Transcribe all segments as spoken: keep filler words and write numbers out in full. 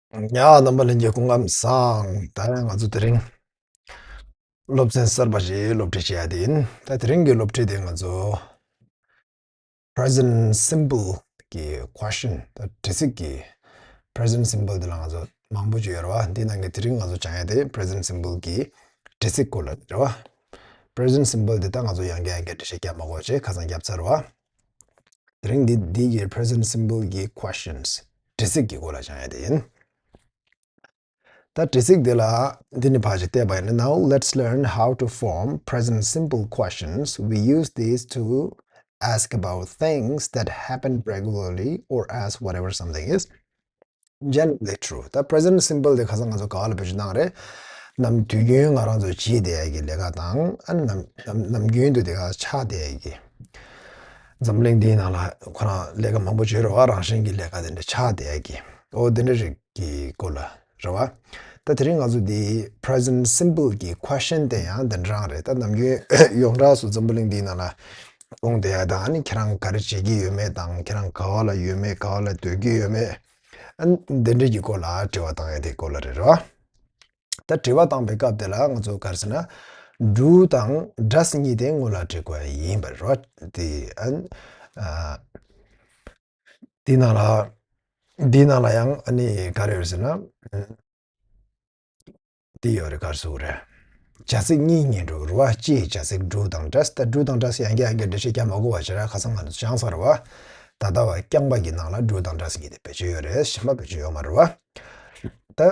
ཡ། རྣམ་པ་ལྷན་རྒྱས་སྐུ་ཁམས་བཟང་། ད་ཡང་ང་ཚོ་དེ་རིང་སློབ་ཚན་གསར་པ་ཞིག་སློབ་ཁྲིད་བྱེད་ཡ་དེ་ཡིན། ད་དེ་རིང་གི་སློབ་ཁྲིད་དེ་ང་ཚོ་present simple གི་question། ད་དྲི་ཚིག་གི་present simple དེ་ལ་ང་ཚོ་མང་པོ་ཅིག་ཡོད་རེད་བ། འདི་ནང་གི་དེ་རིང་ང་ཚོ་སྦྱང་ཡ་དེ་present simple གི་དྲི་ཚིག་སྐོར་ལ་རེད་བ། present simple དེ་ད་ང་ཚོ་ཡང་བསྐྱར་ཡང་བསྐྱར་འགྲེལ་བཤད་རྒྱག་མ་དགོས་བྱས་ཁ་སང་བརྒྱབ་ཚར་བ། དེ་རིང་འདི་འདི་ཡི་present simple གི་questions དྲི་ཚིག་གི་སྐོར་ལ་སྦྱང་ཡ་དེ་ཡིན། ད་དྲི་ཚིག་འདི་ལ་འདི་ནས་ཕར་ཅིག་བལྟས་པ་ཡིན་ན། Now let's learn how to form present simple questions. We use these to ask about things that happen regularly or ask whatever something is generally true. ད་present simple དེ་ཁ་སང་ང་ཚོ་ག་བ་ལ་བེད་སྤྱོད་བཏང་རེད། ནམ་དུས་རྒྱུན་ང་རང་ཚོ་བྱེད་བསྡད་ཡ་གི་ལས་ཀ་དང་། ཨ་ནི་ནམ་ནམ་ནམ་རྒྱུན་དུ་དེ་ག་ཆགས་བསྡད་ཡ་གི། འཛམ་གླིང་འདིའི་ནང་ལ་ཁོ་རང་ལས་ཀ་མང་པོ་བྱེད་རོགས། རང་བཞིན་གྱི་ལས་ཀ་དེ་འདྲ་ཆགས་བསྡད་ཡ་གི། ཨོ་དེ་འདྲ་རིགས་ཀྱི་སྐོར་ལ་རེད་བ། ད་དེ་རིང་ང་ཚོ་འདི་present simple གི་question དེ་ཡང་དེ་འདྲ་རང་རེད། ད་ནམ་རྒྱུན་ཡོངས་གྲགས་སུ་འཛམ་བུ་གླིང་འདིའི་ནང་ལ་གྲོངས་བསྡད་ཡ་དང་། ཨ་ནི་ཁྱེད་རང་ག་རེ་བྱེད་ཀྱི་ཡོད་མེད་དང་། ཁྱེད་རང་ག་བ་ལ་ཡོད་མེད། ག་བ་ལ་སྡོད་ཀྱི་ཡོད་མེད། ཨ་ནི་དེ་འདྲ་གི་སྐོར་ལ་དྲི་བ་བཏང་ཡ་དེ་སྐོར་ལ་རེད་བ། ད་དྲི་བ་བཏང་པའི་སྐབས་དེ་ལ་ང་ཚོ་ག་རེ་ཟེར་ན། do དང་does གཉིས་དེ་སྔོན་ལ་འབྲི་དགོས་ཡིན་པ་རེད་བ། དེ་ཨ་ཨ། འདི་ནང་ལ་འདི་ནང་ལ་ཡང་ཨ་ནི་ག་རེ་ཡོད་ཟེར་ན། འདི་ཡོད་རེད། ག་རེ་ཟེར་དགོས་རེད། བྱ་ཚིག་གཉིས་རྙེད་འགྲོ་གི་རེད་བ། གཅིག་བྱ་ཚིག་do དང་does། ད་do དང་does ཡང་བསྐྱར་ཡང་བསྐྱར་འགྲེལ་བཤད་རྒྱག་མ་དགོས་པ་བྱས་ར། ཁ་སང་ང་ཚོ་སྦྱངས་ཚར་བ། ད་ལྟ་བ་རྐྱང་པ་གི་ནང་ལ་do དང་does གཉིས་དེ་བེད་སྤྱོད་ཡོད་རེད། གཞན་པ་བེད་སྤྱོད་ཡོད་མ་རེད་བ། ད་ཨ།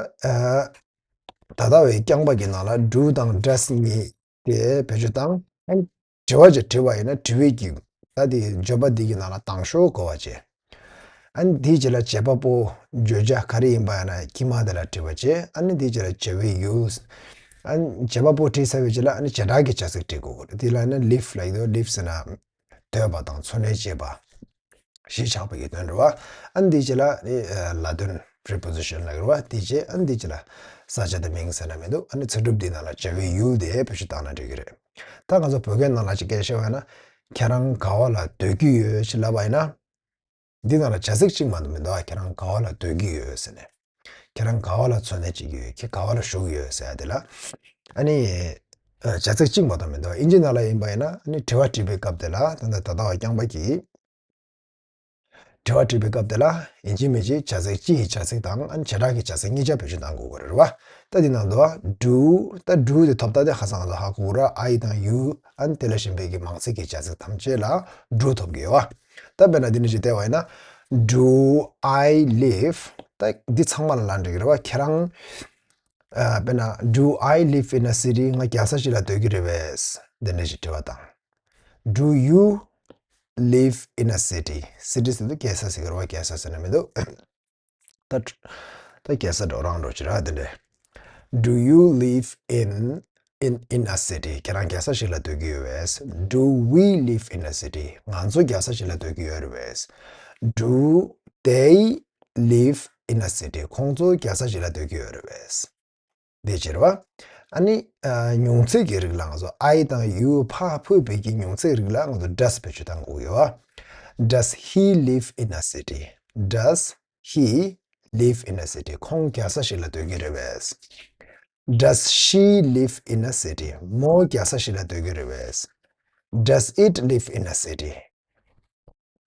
ད་ལྟ་བའི་རྐྱང་པ་གི་ནང་ལ་do དང་does གཉིས་དེ་བེད་སྤྱོད་བཏང་། ཨ་ནི་དྲི་བ་ཅིག་དྲིས་པ་ཡིན་ན། དྲི་བའི་གི་ད་དེ་བརྗོད་པ་འདི་གི་ནང་ལ་དང་ཤོས་གོ་བ་བྱས། ཨ་ནི་དེའི་རྗེས་ལ་བྱེད་པ་པོ་བརྗོད་བྱ་ག་རེ་ཡིན་པ་ཡིན་ན་ཁྱིམ་མ་དེ་ལ་དྲིས་པ་བྱས། ཨ་ནི་དེའི་རྗེས་ལ་བྱ་བའི་ཡུལ། ཨ་ནི་བྱེད་པ་པོ་དྲིས་ཚར་བའི་རྗེས་ལ་ཨ་ནི་བྱེ་བྲག་གི་བྱ་ཚིག་འབྲི་དགོས་ཀྱི་རེད། དེ་ལ་ནི་live ལབ་ཀྱི་འདུག live ཟེར་ན། སྡོད་པ་དང་འཚོ་གནས་བྱེད་པ་གཞིས་ཆགས་པ་གི་དོན་རེད་བ། ཨ་ནི་དེའི་རྗེས་ལ་ནི་ལ་དོན་preposition ལབ་ཀྱི་རེད་བ། དེའི་རྗེས་ཨ་ནི་དེའི་རྗེས་ལ་ས་ཆ་དང་མིང་ཟེར་ན་མི་འདུག་ཨ་ནི་ཚིག་གྲུབ་འདི་ནང་ལ་བྱ་བའི་ཡུལ་དེ་བེད་སྤྱོད་བཏང་ན་འགྲིག་གི་རེད། ད་ང་ཚོ་བོད་སྐད་ནང་ལ་ཅིག་སྐད་བཤད་པ་ཡིན་ན། ཁྱེད་རང་ག་བ་ལ་སྡོད་ཀྱི་ཡོད་ཅེས་ལབ་པ་ཡིན་ན། འདི་ནང་ལ་བྱ་ཚིག་གཅིག་མ་གཏོགས་མི་འདུག་ཁྱེད་རང་ག་བ་ལ་སྡོད་ཀྱི་ཡོད་ཟེར་ནས། ཁྱེད་རང་ག་བ་ལ་འཚོ་གནས་བྱེད་ཀྱི་ཡོད། ཁྱེད་ག་བ་ལ་བཞུགས་ཀྱི་ཡོད་ཟེར་ཡ་དེ་ལ། ཨ་ནི་ཨ་བྱ་ཚིག་གཅིག་མ་གཏོགས་མི་འདུག་ཨིན་ཇི་ནང་ལ་ཡིན་པ་ཡིན་ན་ཨ་ནི་དྲི་བ་དྲིས་པའི་སྐབས་དེ་ལ། ད་ལྟ་ད་ལྟ་བ་རྐྱང་པ་གི་དྲི་བ་དྲིས་པའི་སྐབས་དེ་ལ་ཡིན་གཅིག་མིན་གཅིག་བྱ་ཚིག་སྤྱི་ཡི་བྱ་ཚིག་དང་ཨ་ནི་བྱེ་བྲག་གི་བྱ་ཚིག་གཉིས་ཆ་བེད་སྤྱོད་གཏང་དགོས་ཀྱི་རེད་བ། ད་འདི་ནང་དུ་do། ད་do དེ་ཐོབ། ད་དེ་ཁ་སང་ང་ཚོ་ཧ་གོ་གི་རེད། I དང་you ཨ་ནི་དེ་ལ་གཞན་པའི་གི་མང་ཚིག་གི་བྱ་ཚིག་ཐམས་ཅད་ལ་do ཐོབ་ཀྱི་ཡོད་བ། ད་དཔེར་ན་འདི་འདྲ་ཞིག་བལྟས་པ་ཡིན་ན། Do I live? ད་འདི་ཚང་མ་ལ་ལབ་འགྲིག་གི་རེད་བ། ཁྱེད་རང་ཨ་དཔེར་ན། Do I live in a city? ང་རྒྱལ་ས་ཞིག་ལ་སྡོད་ཀྱི་རེད་པས། འདི་འདྲ་ཞིག་དྲི་བ་དང་། Do you live in a city? City ཟེར་དུས་རྒྱལ་ས་ཟེར་གི་རེད་བ། རྒྱལ་ས་ཟེར་ན་མི་འདུག་ད་ད་རྒྱལ་ས་འགྲོ་རང་འགྲོ་ཅི་ར་དེ་འདྲས། Do you live in in in a city? ཁྱེད་རང་རྒྱལ་ས་ཞིག་ལ་སྡོད་ཀྱི་ཡོད་པས། Do we live in a city? ང་ཚོ་རྒྱལ་ས་ཞིག་ལ་སྡོད་ཀྱི་ཡོད་རེད་པས། Do they live in a city? ཁོང་ཚོ་རྒྱལ་ས་ཞིག་ལ་སྡོད་ཀྱི་ཡོད་རེད་པས། འདི་བྱེད་རེད་བ། ཨ་ནི་ཨ་མྱོང་ཚིག་གི་རིགས་ལ་ང་ཚོ་I དང་you ཕར་ཕུད་པའི་གི་མྱོང་ཚིག་རིགས་ལ་ང་ཚོ་does བེད་སྤྱོད་གཏང་དགོས་ཡོད་བ། Does he live in a city? Does he live in a city? ཁོང་རྒྱལ་ས་ཞིག་ལ་སྡོད་ཀྱི་རེད་པས། Does she live in a city? མོ་རྒྱལ་ས་ཞིག་ལ་སྡོད་ཀྱི་རེད་པས། Does it live in a city?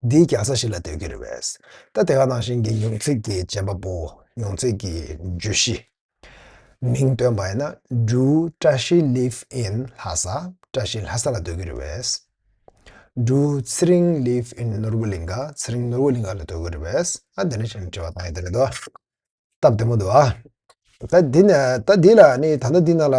འདི་རྒྱལ་ས་ཞིག་ལ་སྡོད་ཀྱི་རེད་པས། ད་དེ་ག་ནང་བཞིན་གྱི་མྱོང་ཚིག་གི་བྱེད་པ་པོ། མྱོང་ཚིག་གི་བརྗོད་གཞི། མིང་བཏོན་པ་ཡིན་ན། Do བཀྲ་ཤིས་live in ལྷ་ས། བཀྲ་ཤིས་ལྷ་ས་ལ་སྡོད་ཀྱི་རེད་པས། Do ཚེ་རིང་live in ནོར་བུ་གླིང་ག། ཚེ་རིང་ནོར་བུ་གླིང་ག་ལ་སྡོད་ཀྱི་རེད་པས། ཨ་དེ་འདྲ་བྱས་ནས་དྲི་བ་བཏང་ཡ་དེ་རེད་དོ། སྟབས་བདེ་མོ་འདུག་ཨ། ད་འདི་ནས་ད་འདི་ལ་ནི་ད་ལྟ་འདི་ནང་ལ་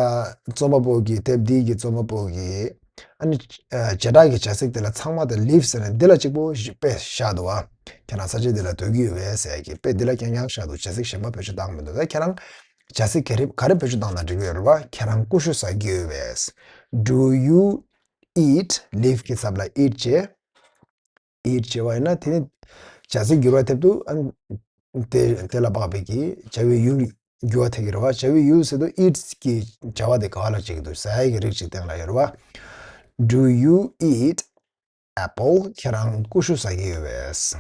རྩོམ་པ་པོ་གིས། དེབ་འདི་གི་རྩོམ་པ་པོ་གིས་ཨ་ནི་ཨ་བྱེ་བྲག་གི་བྱ་ཚིག་དེ་ལ་ཚང་མ་དེ་live ཟེར་ནས་འདི་ལ་གཅིག་པོ་ཞིག་དཔེ་བཞག་འདུག་ཨ། ཁྱེད་རང་ས་ཆ་འདི་ལ་སྡོད་ཀྱི་ཡོད་པས་ཟེར་གི་དཔེ་འདི་ལ་རྐྱང་རྐྱང་བཞག་འདུག་བྱ་ཚིག་གཞན་པ་བེད་སྤྱོད་བཏང་མི་འདུག་ད་ཁྱེད་རང་བྱ་ཚིག་ག་རེ་ག་རེ་བེད་སྤྱོད་བཏང་ན་འགྲིག་གི་ཡོད་རེད་བ། ཁྱེད་རང་ཀུ་ཤུ་ཟ་གི་ཡོད་པས། Do you eat? Live གི་ཚབ་ལ་eat བྱས། eat བྱས་པ་ཡིན་ན་དེ་ནི་བྱ་ཚིག་འགྱུར་བ་ཐེབས་འདུག་ཨ་ནི་དེ་དེ་ལ་དཔག་པའི་གི་བྱ་བའི་ཡུལ་འགྱུར་བ་ཐེབས་ཀྱི་རེད་བ། བྱ་བའི་ཡུལ་ཟེར་དུས་eat གི་བྱ་བ་དེ་ག་བ་ལ་བྱེད་ཀྱི་འདུག་ཟ་ཡ་གི་རིགས་ཅིག་སྟེང་ལ་ཡོད་རེད་བ། Do you eat apple? ཁྱེད་རང་ཀུ་ཤུ་ཟ་གི་ཡོད་པས།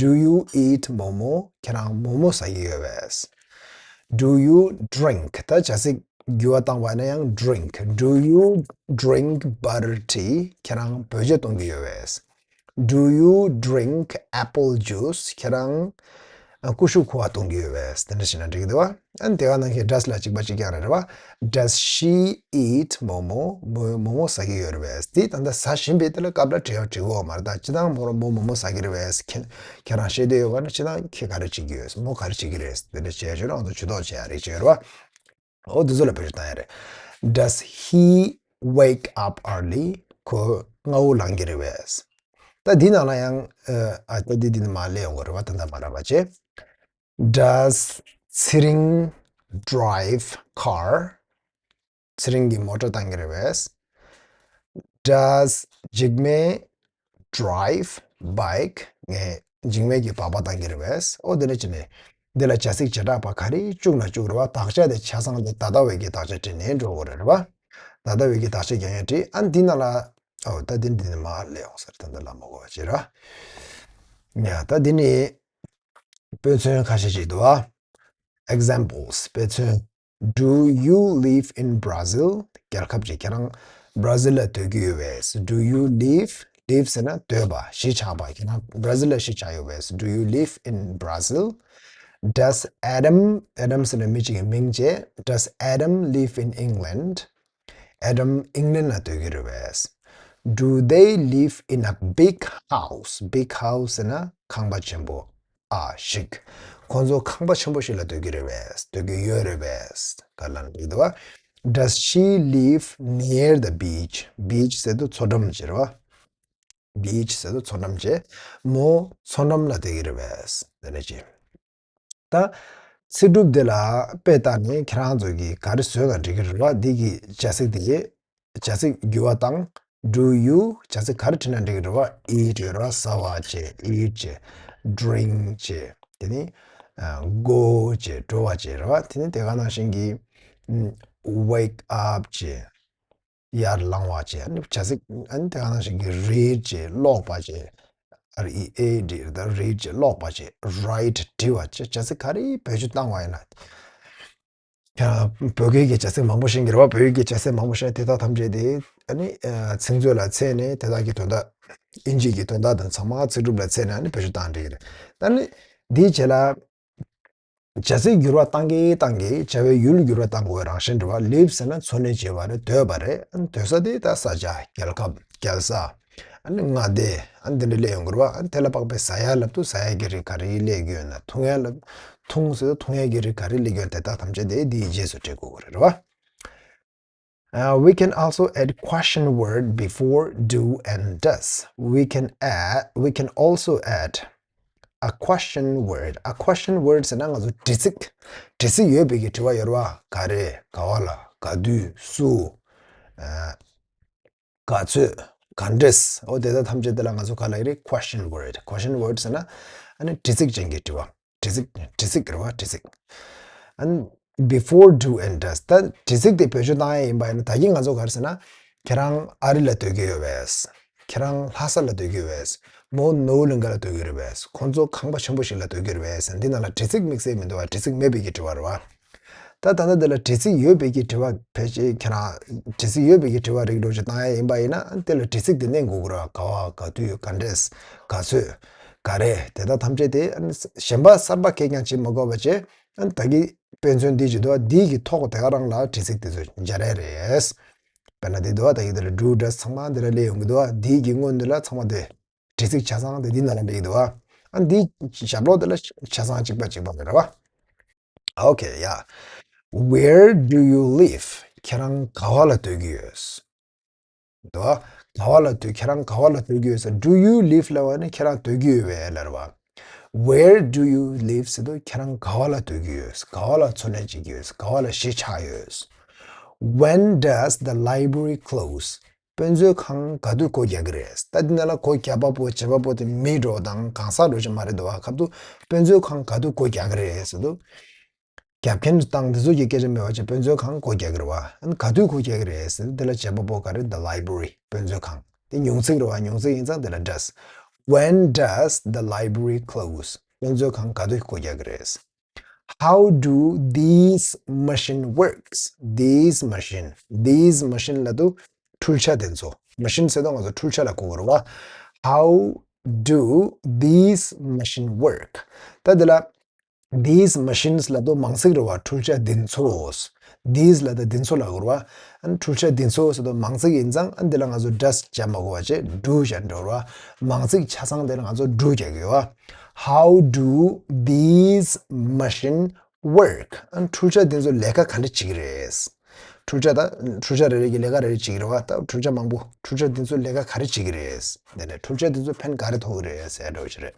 Do you eat momo? ཁྱེད་རང་མོག་མོག་ཟ་གི་ཡོད་པས། Do you drink? ད་བྱ་ཚིག་འགྱུར་བ་བཏང་བ་ན་ཡང་drink. Do you drink butter tea? ཁྱེད་རང་བོད་ཇ་བཏུང་གི་ཡོད་པས། Do you drink apple juice? ཁྱེད་རང་ཀུ་ཤུ་ཁུ་བ་བཏུང་གི་ཡོད་པས། དེ་འདྲ་བྱས་ན་འགྲིག་གི་འདུག་བ། ཨ་ནི་དེ་ག་ནང་བཞིན་does ལ་གཅིག་པ་གཅིག་རྐྱང་རེད་བ། Does she eat momo? མོ་མོ་མོ་ཟ་གི་ཡོད་རེད་པས། དེ་ད་ལྟ་ཟ་བཞིན་པའི་དེ་ལ་སྐབས་ལ་འབྲེལ་བ་འབྲི་དགོས་མ་རེད། ད་སྤྱིར་བཏང་མོ་རང་མོ་མོ་མོ་ཟ་གི་རེད་པས། ཁྱེད་ཁྱེད་རང་བཤད་བསྡད་ཡོད་པ་ན་སྤྱིར་བཏང་ཁྱེད་ག་རེ་བྱེད་ཀྱི་ཡོད། མོ་ག་རེ་བྱེད་ཀྱི་རེད། དེ་འདྲ་བྱས་བྱས་རང་ཚོ་ཇུས་གཏོགས་བྱེད་ཡ་རེད་བྱས་ཡོད་རེད་བ། འོ་དེ་ཚོ་ལ་བེད་སྤྱོད་བཏང་ཡ་རེད། Does he wake up early? ཁོ་སྔ་པོ་ལངས་ཀྱི་རེད་པས། ད་འདི་ནང་ལ་ཡང་ཨ་ད་འདི་འདི་ནི་མ་སླེབས་ཡོང་གི་རེད་བ། ད་ད་མ་ར་བ་བྱས། Does ཚེ་རིང་drive car? ཚེ་རིང་གིས་མོ་ཊ་བཏང་གི་རེད་པས། Does འཇིགས་མེད་drive bike? ངས་འཇིགས་མེད་ཀྱིས་སྦག་སྦག་བཏང་གི་རེད་པས། ཨོ་དེ་ནས་ཅི་ནས་འདི་ལ་བྱ་ཚིག་བྱེ་བྲག་པ་ག་རེ་བཅུག་ན་བཅུག་རེད་བ། དག་ཆ་དེ་ཆ་ཚང་དེ་ད་ལྟ་བའི་གི་དག་ཆ་བྲིས་ནས་འགྲོ་དགོས་རེད་བ། ད་ལྟ་བའི་གི་དག་ཆ་རྒྱག་ཡ་བྲིས། ཨ་འདི་ནང་ལ་ཨོ་ད་འདི་འདི་ནས་མར་སླེབས་ཡོང་ས་རེད། ད་འདི་ལ་མ་གོ་བ་བྱེད་ར། ཡ་ད་འདི་ནི་དཔེ་མཚོན་ཁ་ཤས་ཤིག་འདུག་ཨ། Examples དཔེ་མཚོན། Do you live in Brazil? རྒྱལ་ཁབ་ཅིག་ཁྱེད་རང་Brazil ལ་སྡོད་ཀྱི་ཡོད་པས། Do you live? Live ཟེར་ན་སྡོད་པ་གཞིས་ཆགས་པ། ཁྱེད་རང་Brazil ལ་གཞིས་ཆགས་ཡོད་པས། Do you live in Brazil? Does Adam, Adam ཟེར་ན་མི་གཅིག་གི་མིང་བྱས། Does Adam live in England? Adam England ལ་སྡོད་ཀྱི་རེད་པས། Do they live in a big house? Big house ཟེར་ན་ཁང་པ་ཆེན་པོ། ཨ་ཞིག་ཁོང་ཚོ་ཁང་པ་ཆེན་པོ་ཞིག་ལ་སྡོད་ཀྱི་རེད་པས། སྡོད་ཀྱི་ཡོད་རེད་པས། ག་ལ་འགྲིག་འདུག་བ། Does she live near the beach? Beach ཟེར་དུས་མཚོ་འགྲམ་ཅིག་རེད་བ། Beach ཟེར་དུས་མཚོ་འགྲམ་ཅིག་མོ་མཚོ་འགྲམ་ལ་སྡོད་ཀྱི་རེད་པས། དེ་ནས་ཅི། ད་ཚིག་གྲུབ་འདི་ལ་དཔེ་བལྟས་ནས་ཁྱེད་རང་ཚོ་གིས་ག་རེ་བཟོས་ན་འགྲིག་གི་རེད་བ། འདི་གི་བྱ་ཚིག་འདི་གི་བྱ་ཚིག་འགྱུར་བ་དང་། Do you བྱ་ཚིག་ག་རེ་བྲིས་ན་འགྲིག་གི་རེད་བ། Eat ཡོད་རེད་བ། ཟ་བ་བྱེད། Eat བྱེད། Drink བྱེད། དེ་ནི་ཨ་go བྱེད། འགྲོ་བ་བྱེད་རེད་བ། དེ་ནི་དེ་ག་ནང་བཞིན་གྱི་ཨམ་wake up བྱེད། ཡར་ལངས་པ་བྱས། ཨ་ནི་བྱ་ཚིག་ཨ་ནི་དེ་ག་ནང་བཞིན་གྱི་read བྱས། ཀློག་པ་བྱས། R E A D ད་read བྱས། ཀློག་པ་བྱས། Write འབྲི་བ་བྱས། བྱ་ཚིག་ག་རེ་བེད་སྤྱོད་བཏང་བ་ཡིན་ན། ཁྱེད་རང་བོད་སྐད་ཀྱི་བྱ་ཚིག་མང་པོ་ཤེས་ཀྱི་རེད་བ། བོད་ཡིག་གི་བྱ་ཚིག་མང་པོ་ཤེས། དེ་དག་ཐམས་ཅད་དེ་ཨ་ནི་ཚིག་མཛོད་ལ་བཙལ་ནས་དེ་དག་གི་དོན་དག་ཨིན་ཇི་གི་དོན་དག་དང་ཚང་མ་ཚིག་གྲུབ་ལ་བཙལ་ནས་ཨ་ནི་བེད་སྤྱོད་བཏང་འགྲིག་གི་རེད། ད་ནི་འདིའི་རྗེས་ལ། བྱ་ཚིག་འགྱུར་བ་བཏང་གིན་བཏང་གིན་བྱ་བའི་ཡུལ་འགྱུར་བ་བཏང་དགོས་པའི་རང་བཞིན་འདྲ་བ། Live ཟེར་ན་འཚོ་གནས་བྱེད་པ་རེད། སྡོད་པ་རེད། སྡོད་ས་དེ་ད་ས་ཆ། རྒྱལ་ཁབ། རྒྱལ་ས། ཨ་ནི་མངའ་སྡེ། ཨ་ནི་འདི་འདྲ་སླེབས་ཡོང་གི་རེད་བ། ཨ་ནི་དེ་ལ་དཔག་པའི་ཟ་ཡ་ལབ་དུས་ཟ་ཡ་གི་རིགས་ག་རེ་སླེབས་ཀྱི་ཡོད་ན། འཐུང་ཡ་ལབ། འཐུང་ཟེར་དུས་འཐུང་ཡ་གི་རིགས་ག་རེ་སླེབས་ཀྱི་ཡོད་ན། དེ་དག་ཐམས་ཅད་དེ་འདིའི་རྗེས་སུ་འབྲི་དགོས་ཀྱི་རེད་བ། Uh, we can also add question word before do and does. We can add, we can also add a question word. A question word ཟེར་ན་ང་ཚོ་དྲི་ཚིག་དྲི་ཚིག་ཡོད་པའི་གི་དྲི་བ་ཡོད་རེད་བ། ག་རེ། ག་བ་ལ། ག་དུས། སུ། ཨ། ག་ཚོད། ག་འདྲས། འོ་དེ་དག་ཐམས་ཅད་དེ་ལ་ང་ཚོ་ག་ལབ་ཀྱི་རེད། Question word. Question word ཟེར་ན་ཨ་ནི་དྲི་ཚིག་ཅན་གྱི་དྲི་བ། དྲི་ཚིག་དྲི་ཚིག་རེད་བ། དྲི་ཚིག And before do and does. ད་དྲི་ཚིག་དེ་བེད་སྤྱོད་བཏང་ཡ་ཡིན་པ་ཡིན་ན་ད་གིན་ང་ཚོ་ག་རེ་ཟེར་ན། ཁྱེད་རང་ཨ་རི་ལ་སྡོད་ཀྱི་ཡོད་པས། ཁྱེད་རང་ལྷ་ས་ལ་སྡོད་ཀྱི་ཡོད་པས། མོ་ནོར་གླིང་ག་ལ་སྡོད་ཀྱི་རེད་པས། ཁོང་ཚོ་ཁང་པ་ཆེན་པོ་ཞིག་ལ་སྡོད་ཀྱི་རེད་པས། འདི་ནང་ལ་དྲི་ཚིག་དམིགས་བསལ་མི་འདུག་བ། དྲི་ཚིག་མེད་པའི་གི་དྲི་བ་རེད་བ། ད་ད་ལྟ་འདི་ལ་དྲི་ཚིག་ཡོད་པའི་གི་དྲི་བ་ཕལ་ཆེར་ཁྱེད་རང་དྲི་ཚིག་ཡོད་པའི་གི་དྲི་བ་རིགས་འགྲོ་ཅིག་བཏང་ཡ་ཡིན་པ་ཡིན་ན་དེ་ལ་དྲི་ཚིག་དེ་གནོན་དགོས་ཀྱི་རེད་བ། ག་བ། ག་དུས། ག་འདྲས། ག་ཚོད། ག་རེ། དེ་དག་ཐམས་ཅད་དེ་གཞན་པ་གསར་པ་གང་ཡང་བྱེད་མ་དགོས་པ་བྱས། ཨ་ནི་ད་གི་དཔེ་མཚོན་འདི་ཅིག་འདུག་བ། འདི་གི་ཐོག་དེ་ག་རང་ལ་དྲི་ཚིག་དེ་ཚོ་སྦྱར་ཡ་རེད། དཔེར་ན་འདི་འདུག་བ། ད་གི་འདི་ལ་do does ཚང་མ་འདི་ལ་སླེབས་ཡོང་གི་འདུག་བ། འདི་གི་སྔོན་འདི་ལ་ཚང་མ་དེ་དྲི་ཚིག་ཆ་ཚང་དེ་འདི་ནང་ལ་སླེབས་ཀྱི་འདུག་བ། ཨ་ནི་འདི་ཞབས་ལོགས་དེ་ལ་ཆ་ཚང་གཅིག་པ་གཅིག་པ་རེད་བ། Okay, yeah. Where do you live? ཁྱེད་རང་ག་བ་ལ་སྡོད་ཀྱི་ཡོད། དོ། ག་བ་ལ་སྡོད། ཁྱེད་རང་ག་བ་ལ་སྡོད་ཀྱི་ཡོད་ཟེར། Do you live ལབ་པ་ནི་ཁྱེད་རང་སྡོད་ཀྱི་ཡོད་པས་ལབ་རེད་བ། Where do you live ཟེར་དུས་ཁྱེད་རང་ག་བ་ལ་སྡོད་ཀྱི་ཡོད། ག་བ་ལ་འཚོ་གནས་བྱེད་ཀྱི་ཡོད། ག་བ་ལ་གཞིས་ཆགས་ཡོད། When does the library close? དཔེ་མཛོད་ཁང་ག་དུས་སྒོ་རྒྱག་གི་རེད། ད་འདི་ནང་ལ་སྒོ་རྒྱག་པ་པོ་བྱེད་པ་པོ་དེ་མི་འགྲོ་དང་གང་ཟག་འགྲོ་ཅིག་མ་རེད་འདུག་བ། སྐབས་དུ་དཔེ་མཛོད་ཁང་ག་དུས་སྒོ་རྒྱག་གི་རེད་ཟེར་དུས། རྒྱབ་མཁན་དང་དེ་ཚོ་གི་སྐད་ཆ་མེད་པ་བྱས་དཔེ་མཛོད་ཁང་སྒོ་རྒྱག་གི་རེད་བ། ཨ་ནི་ག་དུས་སྒོ་རྒྱག་གི་རེད་ཟེར་དེ་ལ་བྱེད་པ་པོ་ག་རེ། The library དཔེ་མཛོད་ཁང་། དེ་ཉུང་ཚིག་རེད་བ། ཉུང་ཚིག་ཡིན་ཙང་དེ་ལ་does. When does the library close? དཔེ་མཛོད་ཁང་ག་དུས་སྒོ་རྒྱག་གི་རེད། How do these machine works? These machine, these machine ལབ་དུས་འཕྲུལ་ཆ་དེ་ཚོ། མ་ཤིན་ཟེར་དུས་ང་ཚོ་འཕྲུལ་ཆ་ལ་གོ་དགོས་རེད་བ། How do these machine work? ད་དེ་ལ་these machines ལབ་དུས་མང་ཚིག་རེད་བ། འཕྲུལ་ཆ་འདི་ཚོ། these ལབ་དུས་འདི་ཚོ་ལ་གོ་དགོས་རེད་བ། ཨ་ནི་འཕྲུལ་ཆ་འདི་ཚོ་ཟེར་དུས་མང་ཚིག་ཡིན་ཙང་ཨ་ནི་འདི་ལ་ང་ཚོ་does བྱ་མ་དགོས་པ་བྱས་do བྱ་འགྲོ་རེད་བ། མང་ཚིག་ཆ་ཚང་དེ་ལ་ང་ཚོ་do རྒྱག་གི་ཡོད་བ། How do these machine work? ཨ་ནི་འཕྲུལ་ཆ་འདི་ཚོ་ལས་ཀ་ག་འདྲ་བྱེད་ཀྱི་རེད། འཕྲུལ་ཆ་དང་འཕྲུལ་ཆ་རེ་རེ་གི་ལས་ཀ་རེ་རེ་བྱེད་ཀྱི་རེད་བ། ད་འཕྲུལ་ཆ་མང་པོ། འཕྲུལ་ཆ་འདི་ཚོ་ལས་ཀ་ག་རེ་བྱེད་ཀྱི་རེད། དེ་ནས་འཕྲུལ་ཆ་འདི་ཚོ་ཕན་ག་རེ་ཐོགས་ཀྱི་རེད་ཟེར་འདྲ་བོ་ཞིག་རེད།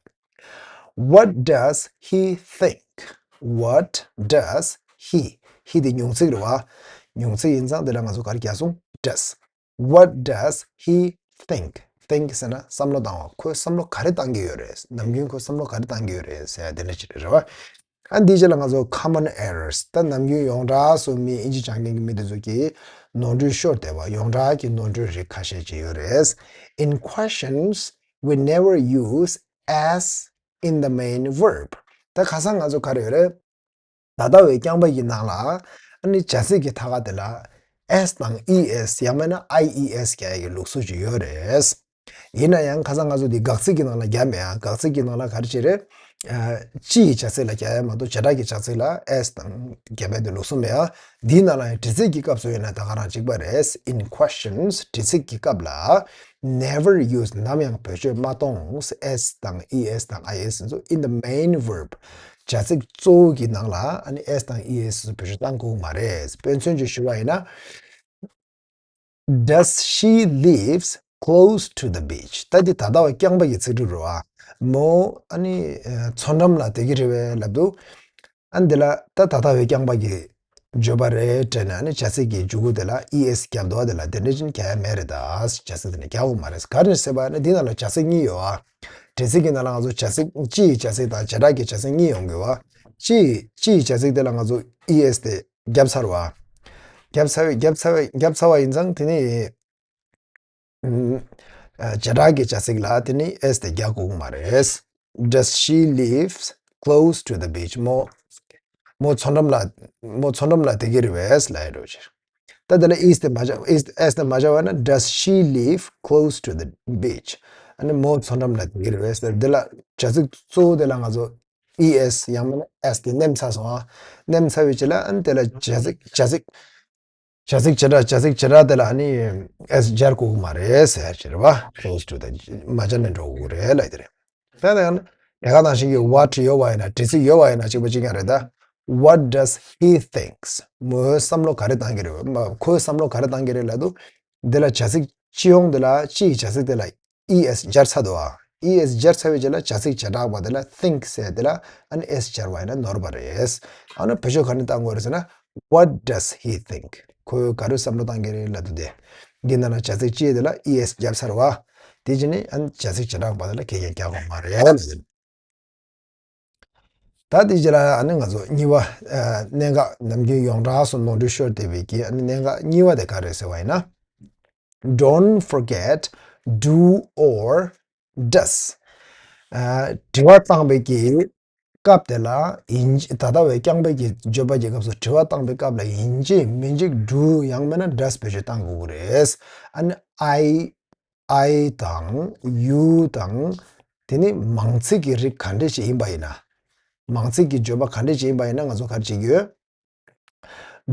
What does he think? What does he? He དེ་མྱིང་ཚིག་རེད་བ། མྱིང་ཚིག་ཡིན་ཙང་དེ་ལ་ང་ཚོ་ག་རེ་རྒྱག་སོང་། does། What does he think? think ཟེར་ན་བསམ་བློ་བཏང་བ། ཁོས་བསམ་བློ་ག་རེ་བཏང་གི་ཡོད་རེད། ནམ་རྒྱུན་ཁོས་བསམ་བློ་ག་རེ་བཏང་གི་ཡོད་རེད་ཟེར་ཡ་དེ་འདྲ་ཅིག་རེད་བ། ཨ་འདིའི་རྗེས་ལ་ང་ཚོ་common errors། ད་ནམ་རྒྱུན་ཡོངས་གྲགས་སུ་མི་དབྱིན་ཇི་སྦྱང་མཁན་གྱི་མི་དེ་ཚོ་གིས་ནོར་འཁྲུལ་ཤོར་བསྡད་པ། ཡོངས་གྲགས་ཀྱི་ནོར་འཁྲུལ་རིགས་ཁ་ཤས་ཅིག་ཡོད་རེད། In questions, we never use as in the main verb. ད་ཁ་སང་ང་ཚོ་ག་རེ་ཡོད་རེད། ད་ལྟ་བའི་རྐྱང་པ་གི་ནང་ལ་ཨ་ནི་བྱ་ཚིག་གི་མཐའ་ཁ་དེ་ལ་s དང་es ཡང་མིན་ན་ies རྒྱག་ཡ་གི་ལུགས་སྲོལ་ཅིག་ཡོད་རེད། ཡིན་ན་ཡང་ཁ་སང་ང་ཚོ་འདི་དགག་ཚིག་གི་ནང་ལ་རྒྱབ་མེད་ཨ། དགག་ཚིག་གི་ནང་ལ་ག་རེ་བྱེད་རེད། ཨ། སྤྱི་ཡི་བྱ་ཚིག་ལ་རྒྱག་ཡ་མ་གཏོགས་བྱེ་བྲག་གི་བྱ་ཚིག་ལ་s དང་རྒྱབ་ཡ་དེ་ལུགས་སྲོལ་མེད་ཨ། འདིའི་ནང་ལ་ཡང་དྲི་ཚིག་གི་སྐབས་སུ་ཡིན་ན་ད་ག་རང་གཅིག་པ་རེད། In questions དྲི་ཚིག་གི་སྐབས་ལ་never use ནམ་ཡང་བེད་སྤྱོད་མ་གཏོང་། s དང་es དང་ies ཚོ་in the main verb བྱ་ཚིག་གཙོ་བོ་གི་ནང་ལ་ཨ་ནི་s དང་es ཚོ་བེད་སྤྱོད་གཏང་དགོས་མ་རེད། དཔེ་མཚོན་ཅིག་ཞུ་བ་ཡིན་ན། Does she lives close to the beach? ད་འདི་ད་ལྟ་བ་རྐྱང་པ་གི་ཚིག་གྲུབ་རེད་བ། མོ་ཨ་ནི་ཨ་མཚོ་འགྲམ་ལ་བསྡད་ཀྱི་རེད་པས་ལབ་དུས། ཨ་འདི་ལ་ད་ད་ལྟ་བའི་རྐྱང་པ་གི་བརྗོད་པ་རེད་དྲན་ནས་ཨ་ནི་བྱ་ཚིག་གི་མཇུག་གུ་དེ་ལ་es རྒྱབ་འདུག་བ། དེ་ལ་དེ་འདྲ་ཅན་རྒྱག་ཡ་མེད་རེད། ད་བྱ་ཚིག་དེ་ནི་རྒྱག་དགོས་མ་རེད། ག་རེ་ཟེར་བ་ནི་འདི་ནང་ལ་བྱ་ཚིག་གཉིས་ཡོད་བ། འབྲེལ་ཚིག་གི་ནང་ལ་ང་ཚོ་བྱ་ཚིག་སྤྱི་ཡི་བྱ་ཚིག་དང་བྱེ་བྲག་གི་བྱ་ཚིག་གཉིས་ཡོང་གི་བ། སྤྱི་ཡི་སྤྱི་ཡི་བྱ་ཚིག་དེ་ལ་ང་ཚོ་es དེ་བརྒྱབ་ཚར་བ། བརྒྱབ་ཚར་བའི་བརྒྱབ་ཚར་བའི་བརྒྱབ་ཚར་བ་ཡིན་ཙང་དེ་ནི། ཨ་བྱེ་བྲག་གི་བྱ་ཚིག་ལ་དེ་ནི་es དེ་རྒྱག་དགོས་ཀྱི་མ་རེད། Does she lives close to the beach? མོ་མོ་མཚོ་འགྲམ་ལ་མོ་མཚོ་འགྲམ་ལ་བསྡད་ཀྱི་རེད་པས་ལབ་ཡ་འདྲ་བོ་ཅིག་ད་དེ་ལ་es དེ་མ་བྱ་es es དེ་མ་བྱ་བ་ན། Does she live close to the beach? ཨ་ནི་མོ་མཚོ་འགྲམ་ལ་བསྡད་ཀྱི་རེད་པས་ཟེར། དེ་ལ་བྱ་ཚིག་གཙོ་བོ་དེ་ལ་ང་ཚོ་es ཡང་མིན་ན་s དེ་མནན་ཚར་སོང་ཨ། མནན་ཚར་བའི་རྗེས་ལ་ཨ་ནི་དེ་ལ་བྱ་ཚིག་བྱ་ཚིག་བྱ་ཚིག་བྱེ་བྲག་བྱ་ཚིག་བྱེ་བྲག་དེ་ལ་ཨ་ནི་es སྦྱར་དགོས་ཀྱི་མ་རེད་ཟེར་ཡ་ཅིག་རེད་བ། close to the མ་སྦྱར་ནས་འགྲོ་དགོས་ཀྱི་རེད་ལབ་ཡ་དེ་རེད། ད་ནི་དེ་ག་ནང་བཞིན་གྱི་what ཡོད་པ་ཡིན་ན། འབྲེལ་ཚིག་ཡོད་པ་ཡིན་ན་གཅིག་པ་གཅིག་རྐྱང་རེད་ད། What does he thinks? མོའི་བསམ་བློ་ག་རེ་བཏང་གི་རེད། མ་ཁོའི་བསམ་བློ་ག་རེ་བཏང་གི་རེད་ལབ་དུས། འདི་ལ་བྱ་ཚིག་སྤྱི་ཡོངས་འདི་ལ་སྤྱི་ཡི་བྱ་ཚིག་དེ་ལ་es སྦྱར་ཚར་འདུག་ཨ། es སྦྱར་ཚར་བའི་རྗེས་ལ་བྱ་ཚིག་བྱེ་བྲག་པ་དེ་ལ་think ཟེར་དེ་ལ་ཨ་ནི་es སྦྱར་བ་ཡིན་ན་ནོར་བ་རེད། ཨ་ནི་བེད་སྤྱོད་ག་ནས་བཏང་དགོས་རེད་ཟེར་ན། What does he think? ཁོས་ག་རེ་བསམ་བློ་བཏང་གི་རེད་ལབ་དུས་དེ། འདི་ནང་ལ་བྱ་ཚིག་སྤྱི་དེ་ལ་es སྦྱར་ཚར་བ། དེ་རྗེས་ནི་ཨ་ནི་བྱ་ཚིག་བྱེ་བྲག་པ་དེ་ལ་གང་ཡང་རྒྱག་དགོས་མ་རེད་ལབ་དེ། ད་དེ་རྗེས་ལ་ཨ་ནི་ང་ཚོ་གཉིས་པ། ཨ་གནད་འགག་ནམ་རྒྱུན་ཡོངས་གྲགས་སུ་ནོར་འཁྲུལ་ཤོར་བསྡད་པའི་གི་ཨ་ནི་གནད་འགག་གཉིས་པ་དེ་ག་རེ་ཟེར་བ་ཡིན་ན། Don't forget do or does. ཨ་དྲི་བ་བཏང་བའི་གི་སྐབས་དེ་ལ་ཡིན་ད་ལྟ་བའི་རྐྱང་པའི་གི་བརྗོད་པ་གི་སྐབས་སུ་དྲི་བ་བཏང་བའི་སྐབས་ལ་ཡིན་གཅིག་མིན་གཅིག་do ཡང་མིན་ན་does བེད་སྤྱོད་བཏང་དགོས་ཀྱི་རེད། ཨ་ནི་I I དང་you དང་དེ་ནི་མང་ཚིག་གི་རིགས་ག་འདྲ་ཞིག་ཡིན་པ་ཡིན་ན། མང་ཚིག་གི་བརྗོད་པ་ག་འདྲ་ཞིག་ཡིན་པ་ཡིན་ན་ང་ཚོ་ག་རེ་བྱེད་ཀྱི་ཡོད།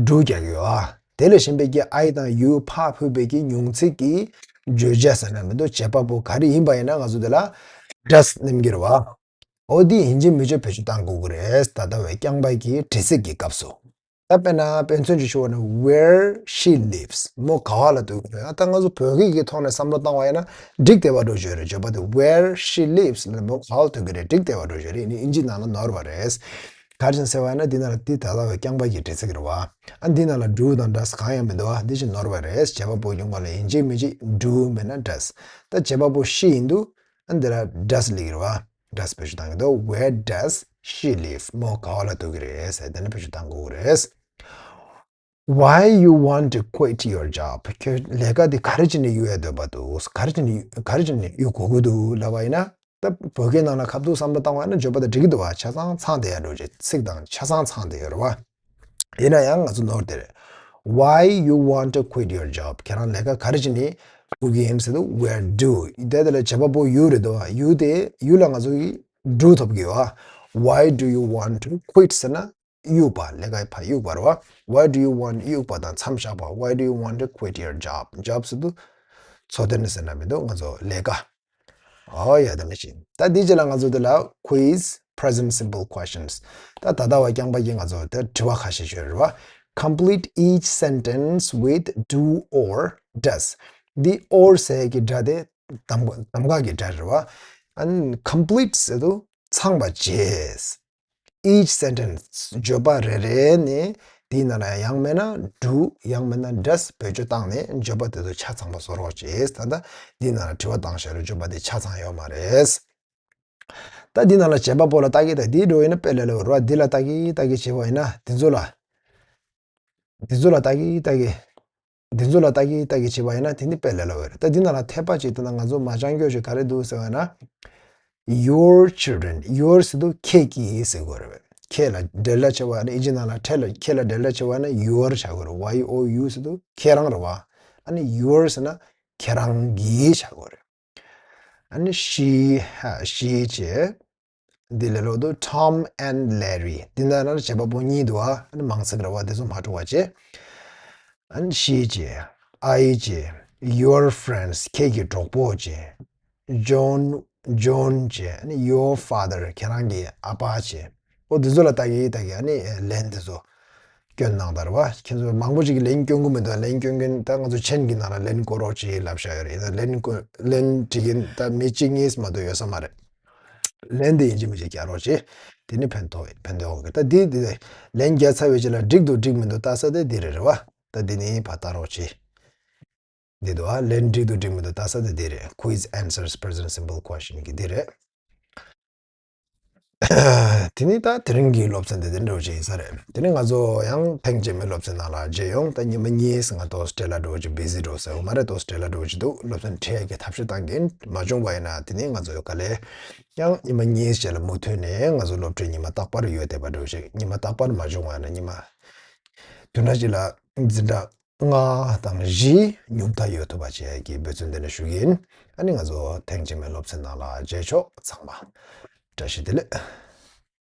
do རྒྱག་གི་ཡོད་ཨ། དེ་ལས་གཞན་པའི་གི་I དང་you ཕར་ཕུད་པའི་གི་མྱིང་ཚིག་གི་བརྗོད་བྱ་ཟེར་ན་མི་འདུག་བྱེད་པ་པོ་ག་རེ་ཡིན་པ་ཡིན་ན་ང་ཚོ་དེ་ལ་does མནན་གྱི་རེད་བ། འོ་དེ་ཡིན་གཅིག་མིན་གཅིག་བེད་སྤྱོད་བཏང་དགོས་ཀྱི་རེད། ད་ལྟ་བའི་རྐྱང་པའི་གི་འབྲེལ་ཚིག་གི་སྐབས་སུ། ད་དཔེར་ན་དཔེ་མཚོན་ཅིག་ཞུ་བ་ན། Where she lives. མོ་ག་བ་ལ་སྡོད་ཀྱི་རེད། ད་ང་ཚོ་བོད་སྐད་ཀྱི་ཐོག་ནས་བསམ་བློ་བཏང་བ་ཡིན་ན་འགྲིག་བསྡད་པ་འདྲ་བོ་ཞིག་རེད། བརྗོད་པ་དེ་Where she lives ལ་མོ་ག་བ་ལ་སྡོད་ཀྱི་རེད། འགྲིག་བསྡད་པ་འདྲ་བོ་ཞིག་རེད། ཨ་ནི་དབྱིན་ཇིའི་ནང་ལ་ནོར་བ་རེད། ག་རེ་བྱས་ཟེར་བ་ཡིན་ན་འདི་ནང་ལ་འདི་ད་ལྟ་བའི་རྐྱང་པ་གི་འབྲེལ་ཚིག་རེད་བ། ཨ་འདི་ནང་ལ་do དང་does གང་ཡང་མི་འདུག་བ། འདི་ཅིག་ནོར་བ་རེད། བྱེད་པ་པོ་ཡོང་བ་ལ་ཡིན་གཅིག་མིན་གཅིག་do མིན་ན་does། ད་བྱེད་པ་པོ་she ཡིན་དུས་ཨ་འདི་ལ་does སླེབས་ཀྱི་རེད་བ། does བེད་སྤྱོད་བཏང་གི་འདུག Where does she live? མོ་ག་བ་ལ་སྡོད་ཀྱི་རེད་ཟེར་དེ་ནས་བེད་སྤྱོད་བཏང་དགོས་ཀྱི་རེད། Why you want to quit your job? ཁྱོད་ལས་ཀ་འདི་ག་རེ་བྱས་ནས་གཡུག་ཡ་འདོད་པ་འདུག་ག་རེ་བྱས་ནས་ག་རེ་བྱས་ནས་གཡུག་དགོས་ཀྱི་འདུག་ལབ་པ་ཡིན་ན། ད་བོད་སྐད་ནང་ལ་ཁ་ཐུག་བསམ་བློ་བཏང་བ་ཡིན་ན་བརྗོད་པ་དེ་འགྲིག་གི་འདུག་བ། ཆ་ཚང་ཚང་བསྡད་ཡ་འགྲོ་ཅིག་ཚིག་དང་ཆ་ཚང་ཚང་བསྡད་ཡོད་རེད་བ། ཡིན་ན་ཡང་ང་ཚོ་ནོར་དེ་རེད། Why you want to quit your job? ཁྱེད་རང་ལས་ཀ་ག་རེ་བྱེད་ནི་ཕུད་ཀྱི་ཡིན་ཟེར་དུས། Where do? དེ་དེ་ལ་བྱེད་པ་པོ་you རེད་དོ། You དེ་you ལ་ང་ཚོ་གི་do ཐོབ་གི་ཡོད། Why do you want to quit ཟེར་ན་གཡུག་པ། ལས་ཀའི་ཕར་གཡུག་པ་རེད་བ། Why do you want གཡུག་པ་དང་མཚམས་བཞག་པ། Why do you want to quit your job? Job ཟེར་དུས་འཚོ་རྟེན་ཟེར་ན་མི་འདུག་ང་ཚོ་ལས་ཀ། ཨོ་ཡ། ད་མི་ཤེས། ད་འདི་རྗེས་ལ་ང་ཚོ་འདི་ལ་quiz present simple questions། ད་ད་ལྟ་བ་རྐྱང་པ་གི་ང་ཚོ་དེ་དྲི་བ་ཁ་ཤས་ཤིག་རེད་བ། Complete each sentence with do or does. འདི་or ཟེར་གྱི་སྒྲ་དེ་གདམ་གདམ་ག་གི་སྒྲ་རེད་བ། And complete ཟེར་དུས་ཚང་བ་བྱས། Each sentence བརྗོད་པ་རེ་རེ་ནས་དེའི་ནང་ལ་ཡང་མིན་ན་do ཡང་མིན་ན་does བེད་སྤྱོད་བཏང་ནས་བརྗོད་པ་དེ་ཚོ་ཆ་ཚང་པ་བཟོ་རོགས་བྱེད། ད་ལྟ་འདིའི་ནང་ལ་དྲི་བ་བཏང་བཞག་རེད། བརྗོད་པ་དེ་ཆ་ཚང་ཡོད་མ་རེད། ད་འདི་ནང་ལ་བྱེད་པ་པོ་ལ་ལྟ་གི། ད་འདི་འགྲོ་ཡིན་ན་དཔེ་ལས་སླ་བོ་རེད་བ། འདི་ལ་ལྟ་གི་ལྟ་གི་བྱེད་པ་ཡིན་ན་འདི་ཚོ་ལ། འདི་ཚོ་ལ་ལྟ་གི་ལྟ་གི། འདི་ཚོ་ལ་ལྟ་གི་ལྟ་གི་བྱེད་པ་ཡིན་ན་དེ་ནི་དཔེ་ལས་སླ་བོ་རེད། ད་འདི་ནང་ལ་འཐད་པ་ཅིག་ད་ང་ཚོ་མ་བྱང་རྒྱུ་ཞིག་ག་རེ་འདུག་ཟེར་བ་ཡིན་ན། Your children. Your ཟེར་དུས་ཁྱེད་ཀྱི་ཟེར་དགོས་རེད། ཁྱེད་ལ་འབྲེལ་ལ་བྱེད་པ་ནི་ཨི་ཇི་ནང་ལ་འཕྲད་ལ་ཁྱེད་ལ་འབྲེལ་ལ་བྱེད་པ་ན་your བྱ་དགོས་རེད། Y O U ཟེར་དུས་ཁྱེད་རང་རེད་བ། ཨ་ནི་your ཟེར་ན་ཁྱེད་རང་གི་བྱ་དགོས་རེད། ཨ་ནི་she, she བྱས། འདི་ལས་སླ་བོ་འདུག Tom and Larry. འདི་ནང་ལ་བྱེད་པ་པོ་གཉིས་འདུག་ཨ་ནི་མང་ཚིག་རེད་བ། དེ་ཚོ་མ་འཁྲུག་པ་བྱས། ཨ་ནི་she བྱས། I བྱས། Your friends. ཁྱེད་ཀྱི་གྲོགས་པོ་བྱས། John, John བྱས། ཨ་ནི་your father. ཁྱེད་རང་གི་ཨ་ཕ་བྱས། ཨོ་འདི་ཚོ་ལ་ལྟ་གི་ལྟ་གི། ཨ་ནི་ལན་དེ་ཚོ་སྐྱོན་གནང་དང་རེད་བ། ཁྱེད་ཚོ་མང་པོ་ཅིག་གིས་ལན་སྐྱོན་གི་མི་འདུག་ལན་སྐྱོན་མཁན་ད་ང་ཚོ་མཆན་གྱི་ནང་ལ་ལན་བཀོད་རོགས་བྱེད་ལབ་བཞག་ཡོད་རེད། ཡིན་ན་ལན་བཀོད་ལན་འབྲི་མཁན་ད་མི་གཅིག་གཉིས་མ་གཏོགས་ཡོད་ས་མ་རེད། ལན་དེ་ཡིན་གཅིག་མིན་གཅིག་རྒྱག་རོགས་བྱེད། དེ་ནི་ཕན་ཐོགས་ཕན་ཐོགས་ཡོད་གི། ད་འདི་འདི་ལན་རྒྱག་ཚར་བའི་རྗེས་ལ་འགྲིག་འདུག་འགྲིག་མི་འདུག་ལྟ་ས་དེ་འདི་རེད་རེད་བ། ད་འདི་ནི་ཕར་ལྟ་རོགས་བྱེད། འདི་འདུག་ཨ། ལན་འགྲིག་འདུག་འགྲིག་མི་འདུག་ལྟ་ས་དེ་འདི་རེད། Quiz answers present simple question གི་འདི་རེད། དེ་ནི་ད་དེ་རིང་གི་སློབ་ཚན་དེ་དེ་འདྲ་བོ་ཅིག་ཡིན་ས་རེད། དེ་ནི་ང་ཚོ་ཡང་ཐེངས་རྗེས་མའི་སློབ་ཚན་ནང་ལ་མཇལ་ཡོང་། ད་ཉི་མ་གཉིས་ང་ཏོག་སི་ཊི་རེ་ལ་འགྲོ་ཅིག་བི་ཟི་འགྲོ་ཟེར་བ་མ་རེད། ཏོག་སི་ཊི་རེ་ལ་འགྲོ་ཅིག་འདུག་སློབ་ཚན་ཁྲིད་ཡ་གི་ཐབས་ཤེས་བཏང་གིན་མ་བྱུང་བ་ཡིན་ན་དེ་ནི་ང་ཚོ་ག་ལེ་ཡང་ཉི་མ་གཉིས་རྗེས་ལ་མུ་མཐུད་ནས་ང་ཚོ་སློབ་ཁྲིད་ཉི་མ་རྟག་པར་ཡོད་བསྡད་པ་འགྲོ་ཅིག་ཉི་མ་རྟག་པར་མ་བྱུང་བ་ཡིན་ན་ཉི་མ་དུས་ན་ཅིག་ལ་འཛིན་གྲྭ་ལྔ་དང་བཞི་ཉུང་མཐའ་ཡོད་ཐུབ་པ་བྱེད་ཡ་གི་འབད་བརྩོན་དེ་འདྲ་ཞུ་གི་ཡིན། ཨ་ནི་ང་ཚོ་ཐེངས་རྗེས་མའི་སློབ་ཚན་ནང་ལ་མཇལ་ཆོག་ཚང་མ་བཀྲ་ཤིས་བདེ་ལེགས།